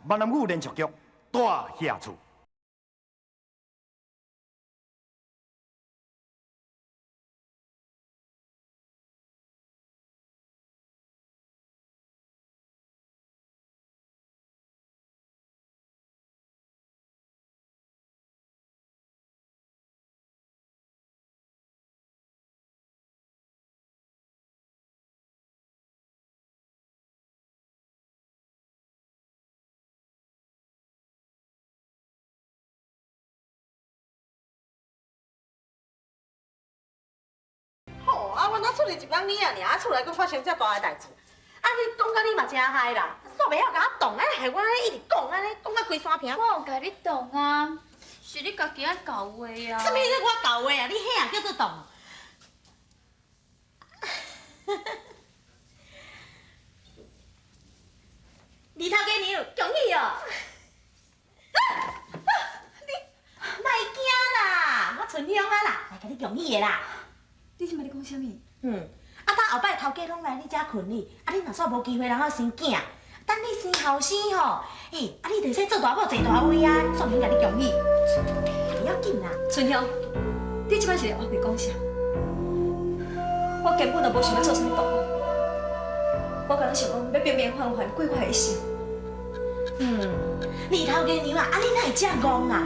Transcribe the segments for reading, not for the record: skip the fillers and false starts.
闽南语连续剧《大侠厝》。吼，啊，阮若出去一摆尔尔，啊，厝内阁发生遮大个代志，啊，你讲甲你嘛真害啦，煞袂晓共我挡，啊，害我按呢一直讲，按呢讲甲规山坪。我有共你挡啊，是你家己爱搞话啊。啥物咧？我搞话啊？你彼也叫做挡？李头家娘，恭喜哦！你莫惊啦，我春香啊啦，来共你恭喜的啦。你这摆咧讲啥物？嗯，啊，等后摆头家拢来你遮睏你，啊，你若煞无机会通好生囝，等你生后生吼，欸，啊，你就会使做大某坐大位啊，煞免共你恭喜，不要紧啦。春香，你这摆是咧乌白讲啥？我根本就无想欲做啥物大某，我敢若想讲欲平平凡凡过我的一生。嗯，李头家娘啊，啊你哪会遮戆啊？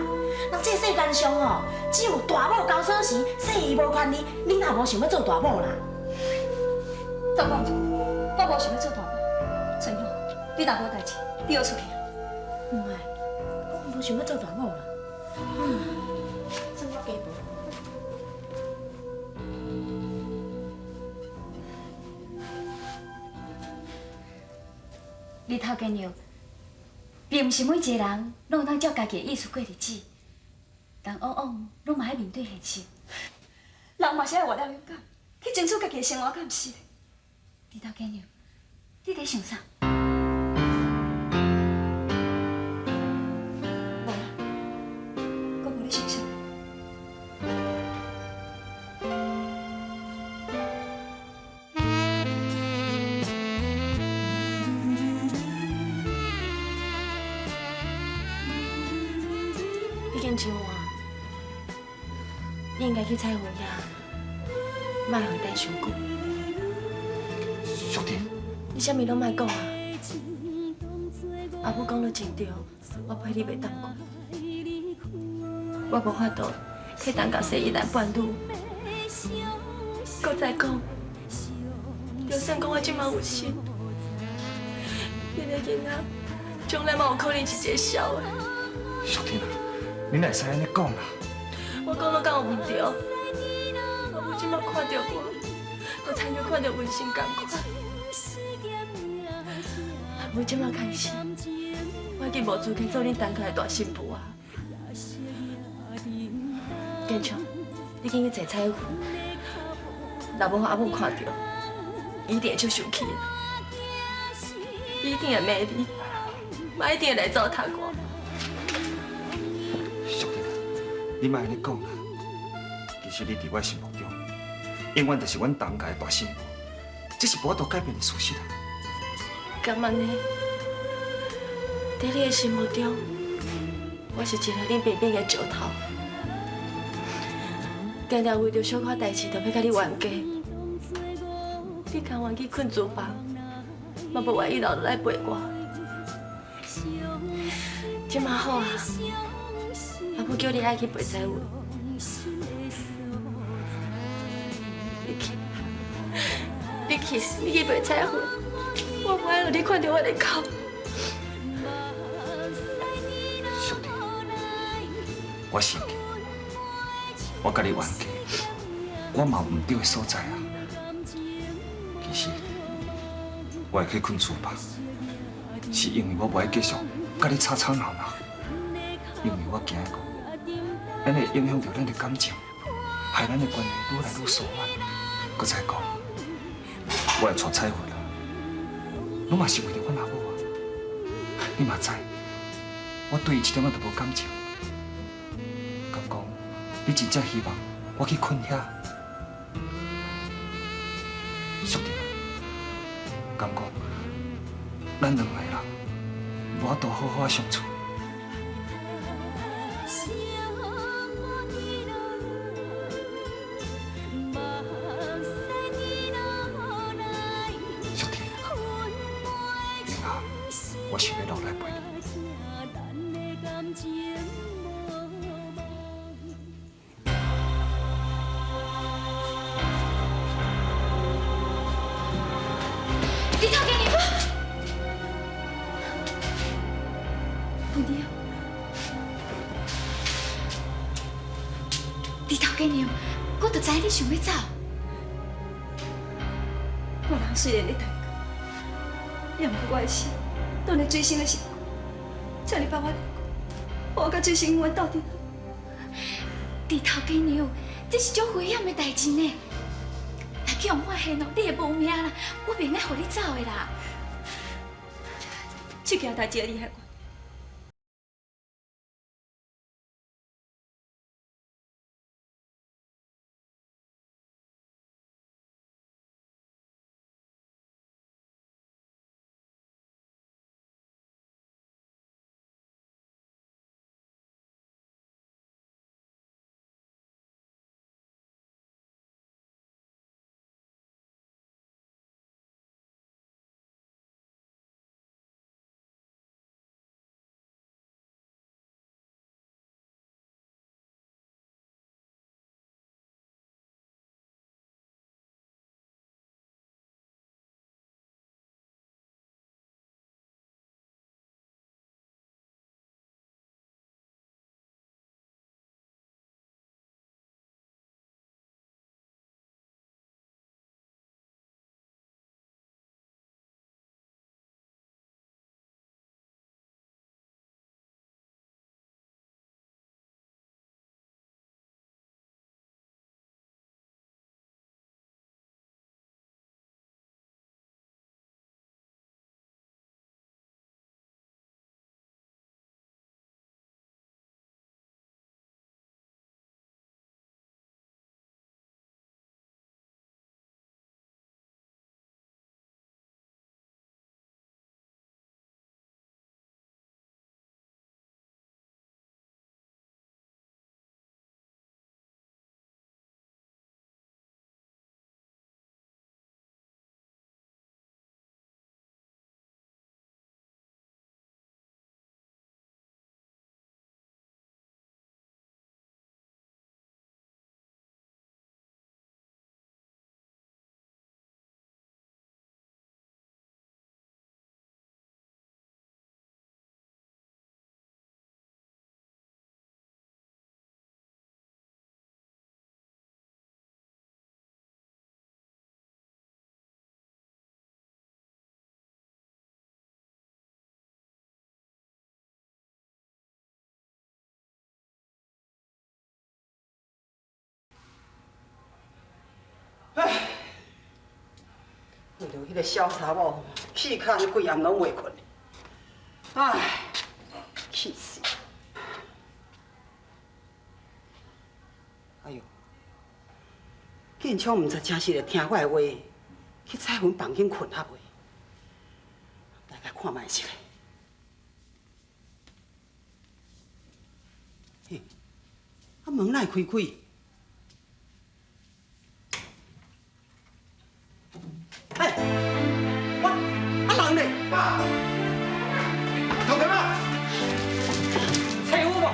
人这世间上吼，只有大某交锁匙，细姨无权利，你哪无想欲做大某啦？赵讲，我无想欲做大某。春香，你若无代志，你好出去。毋系，我无想欲做大某啦。嗯，算我加无。李头家娘，并毋是每一个人拢会当照家己的意思过日子，人往往拢嘛爱面对现实。人嘛是爱活了勇敢，去争取家己的生活，敢毋是？李头家娘，你伫想啥？无啦，我无咧想啥。已经真晚，你应该去彩云遐，莫予伊等伤久。淑婷，你啥物拢莫讲啊！阿母讲得真对，我陪你袂当过，我无法度替陈家生一男半女。阁再讲，就算讲我这马有心，恁的囡仔将来嘛有可能是一个痟的。淑婷啊，你哪会使按呢讲啦？我讲了敢有毋对？阿母这马看著我，就亲像看著瘟神仝款。阿母这马开始，我已经无资格做恁陈家的大新妇啊！坚强，你紧去坐彩云，若无予阿母看著，伊一定会足生气的，伊一定会骂你，嘛一定会来糟蹋我。淑婷，你莫按呢讲啦。其实你伫我心目中，永远就是阮陈家的大新妇，这是无法度改变的事实啊。敢按呢？伫你的心目中，我是一个冷冰冰的石头，定定为著小可代志就欲共你冤家。你甘愿去睏厨房，嘛无愿意留落来陪我。这马好啊，阿母叫你爱去陪彩云，你去，你去，你去陪彩云，我无爱予你看著我的哭。淑婷，我承认，我共你冤家，我嘛有毋对的所在啊。其实，我会去睏厨房，是因为我无爱继续共你吵吵闹闹，因为我惊讲，咱会影响著咱的感情，害咱的关系愈来愈疏远。阁再讲，我会娶彩云啊，拢嘛是为著阮阿母啊。你嘛知，我对伊一点仔都无感情。敢讲，你真正希望我去睏遐？淑婷，敢讲，咱两个人无法法度好好相处。淑婷，以后我想欲落来陪你。你头家娘，姑娘，你头家娘，我就知你想欲走。我人虽然咧代价，也毋过我的心，当咧水星的时，请你放我过，我佮水星永远斗阵。你头家娘，这是足危险的代志呢。若去予发现哦，你会无命啦！我袂用予你走的啦。这件代志的利害关。唉，为著彼个小查某，气甲按呢规暗拢袂睏。唉，气死！哎哟，建昌毋知真是会听我的话，去彩云房间睏啊未？来共看觅一下。嘿，啊门哪会开开？哎，我啊人咧？爸，头家妈，找有无？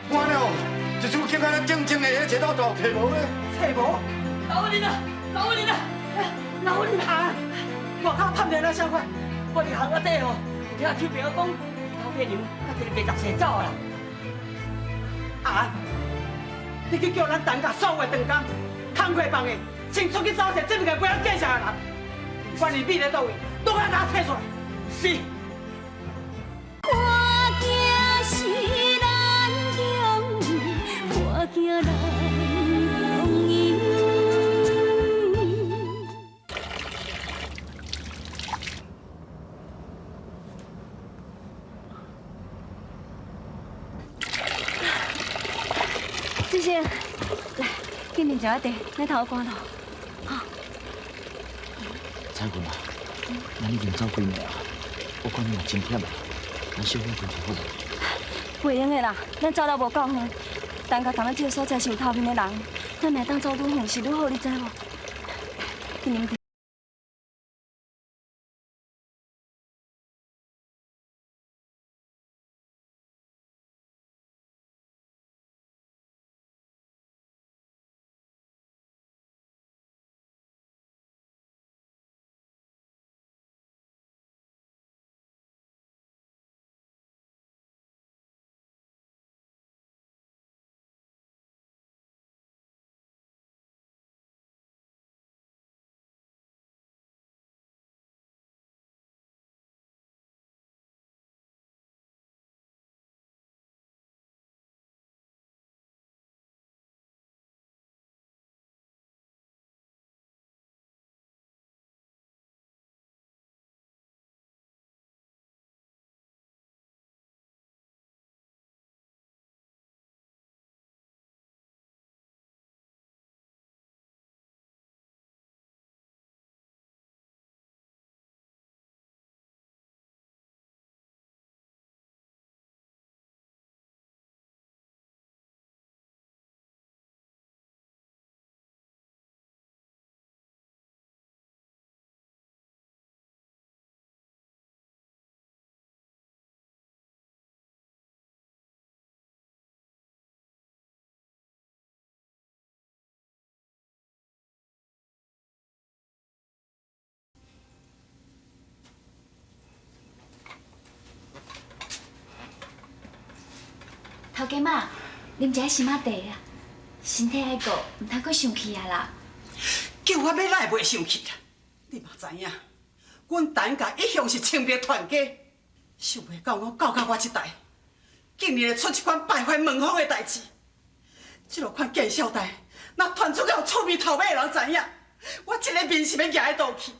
我了，一出警安尼静静的，迄坐到大提无咧？找无？老夫人啊，老夫人啊，老夫人啊！外口探听了啥款？我伫巷仔底吼，听手朋友讲，头家娘佮一个白杂细走啦。啊！你去叫咱陈家所有的长工、工课房的，先出去走势，这两个袂晓见识的人，不管伊秘佇佗位，拢爱共我找出来。是。我惊是难中，我惊难中伊。志成，来，紧啉一下茶，咱头赶路。彩云啊，咱已经走几暝啊，我看你嘛真忝啊。咱小可困一下好无？袂用的啦，咱走了无够远，陈家踮咧这个所在是有头面的人，咱若当走愈远是愈好，你知无？紧啉茶。头家妈，啉一下心仔茶啊，身体爱顾，毋通阁生气啊啦。叫我欲来袂生气啦，你嘛知影，阮陈家一向是清白传家，想袂到我教到我这代，竟然会出这款败坏门风的代志。这落款见笑代，若传出去予厝边头尾的人知影，我这个面是欲举佇佗去？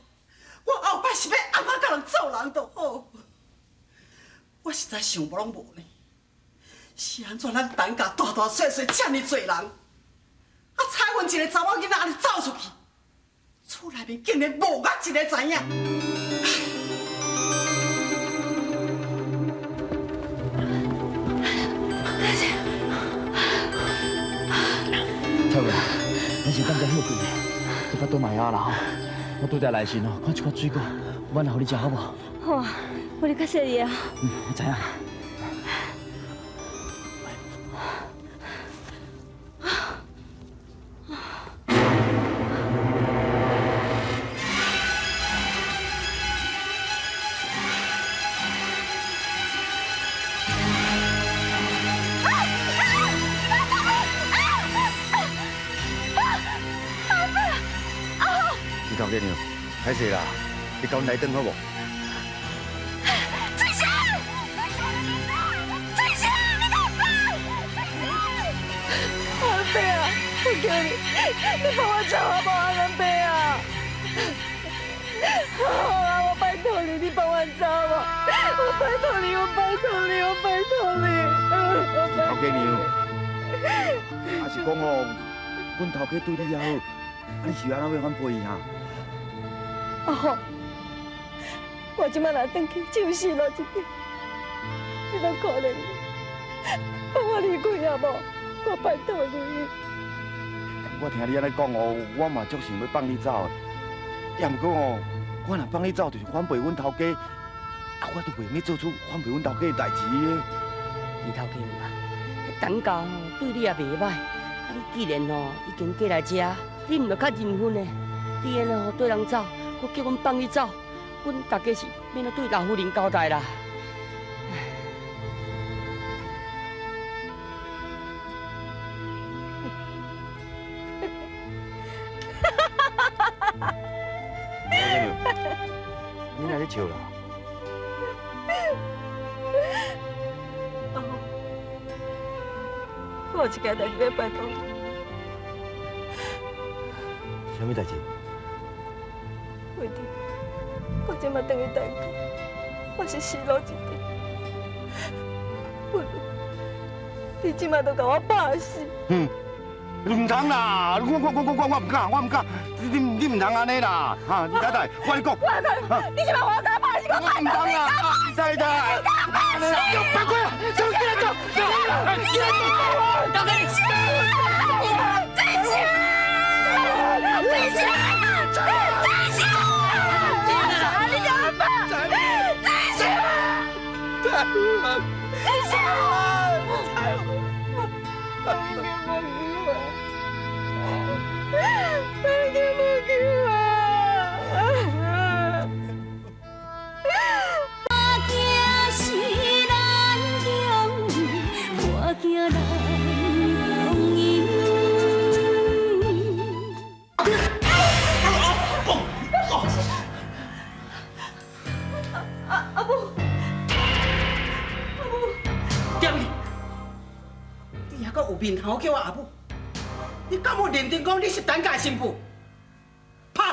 我后摆是欲按怎佮人做人就好？我实在想无拢无呢。是按怎咱陈家大大细细遮尔济人，啊，彩云一个查某囡仔按呢走出去，厝内面竟然无我一个知影。彩云，咱先等下歇困咧，你腹肚嘛会饿啦吼。我拄才来时哦，看一寡水果，我拿予你食好无？好啊，我你较细腻啊。嗯，我知影。头家娘，歹势啦，你共阮来转好无？翠霞，翠霞，你敢放？阿伯啊，我求你，你放我走好无？阿伯啊，好啊，我拜托你，你放我走好无？我拜托你，我拜托你，我拜托你。头家娘，啊是讲哦，阮头家对你也好，啊你是按怎欲反背伊哈？阿虎，我这摆若转去，只有死路一条，你拢可怜，放我离开好无？我拜托你。我听你按呢讲哦，我嘛足想欲放你走的，也毋过哦，我若放你走，就是反背阮头家，啊，我都袂用得做出反背阮头家的代志的。李头家娘啊，陈家吼对你也袂歹，啊，你既然吼已经过来遮，你毋著较认份的，你按呢吼缀人走，阁叫阮放你走，阮大家是欲按怎对老夫人交代啦？你哪咧笑啦？阿虎，我有一件代志欲拜托你。啥物代志？伟弟，我这摆转去陈家，我是死路一条。不如你这摆就共我拍死。嗯，毋通啦！我毋敢，我毋敢。你毋通按呢啦！哈，李太太，我跟你讲，你这摆我共拍死，我唔当啦，唔使啦，八卦，走，进来走，进来走，头家娘，再见，再见，再见，你干嘛？再见，再见。阿母，阿母，点你？你还阁有面头叫我阿母？你敢有认真讲你是陈家的新妇？拍！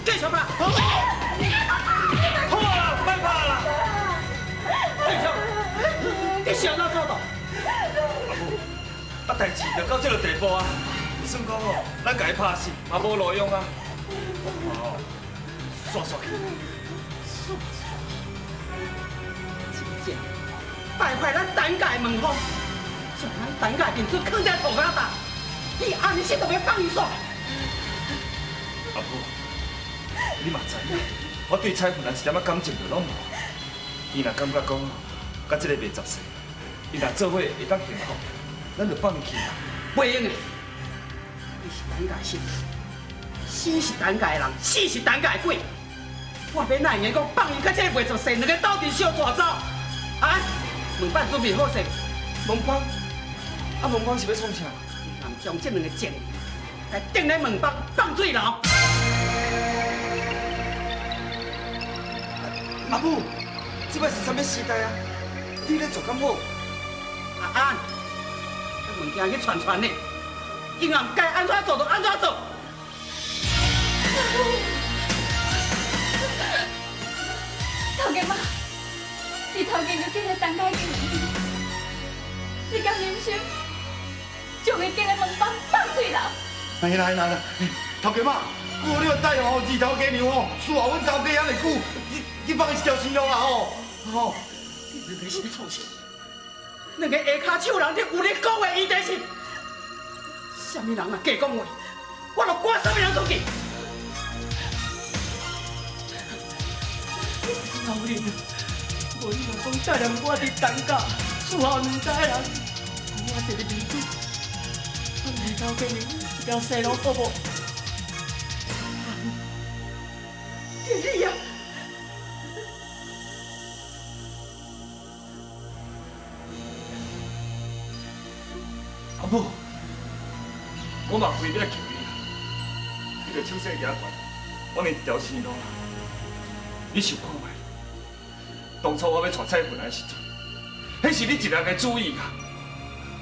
继续拍！好啊，莫拍啦！继续，你是按怎做到？阿母，啊，代志就到这个地步啊，算讲哦，咱共伊拍死嘛无路用啊。哦，煞煞去。煞煞去！真正败坏咱陈家的门风，将咱陈家的面子囥在涂骹搭，你按呢是就欲放伊煞？阿母，你嘛知影，我对彩云一点仔感情就拢无。伊若感觉讲，佮这个袂杂碎，伊若做伙会当幸福，咱就放伊去啦。袂用的，你是陈家的媳妇，生是陈家的人，死是陈家的鬼。我欲哪会用讲放伊佮这个袂杂碎两个斗阵相带走？啊？门板准备好势，门板，啊门板是欲创啥？你将这两个贱人来钉咧门板放水流。阿母，这摆是啥物时代啊？你咧做敢好？阿安，这物件去传传的，以后该按怎做就按怎做。头家妈，你头家娘进来陈家已经两年，你敢忍心将伊钉咧门板放水流？来来来来，头家妈，我你有带吼二头家娘吼，侍候阮头家遐尔久，你放伊一条生路啦吼！吼！你两个是咧创啥？两个下跤手人，你有咧讲话，伊就是啥物人若假讲话，我就赶啥物人出去。老林，无你若讲带连我伫陈家伺候两代人，予我一个面子，放二头家娘一条生路好无？你啊！阿母，我嘛非欲来求你啊！你著手势举悬，放伊一条生路啦。你想看觅？当初我欲娶彩云来的时阵，彼是你一人的主意啊！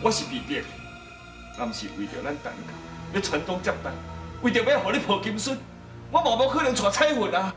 我是被逼的，若毋是为著咱陈家欲传宗接代，为著欲予你抱金孙，我嘛无可能娶彩云啊！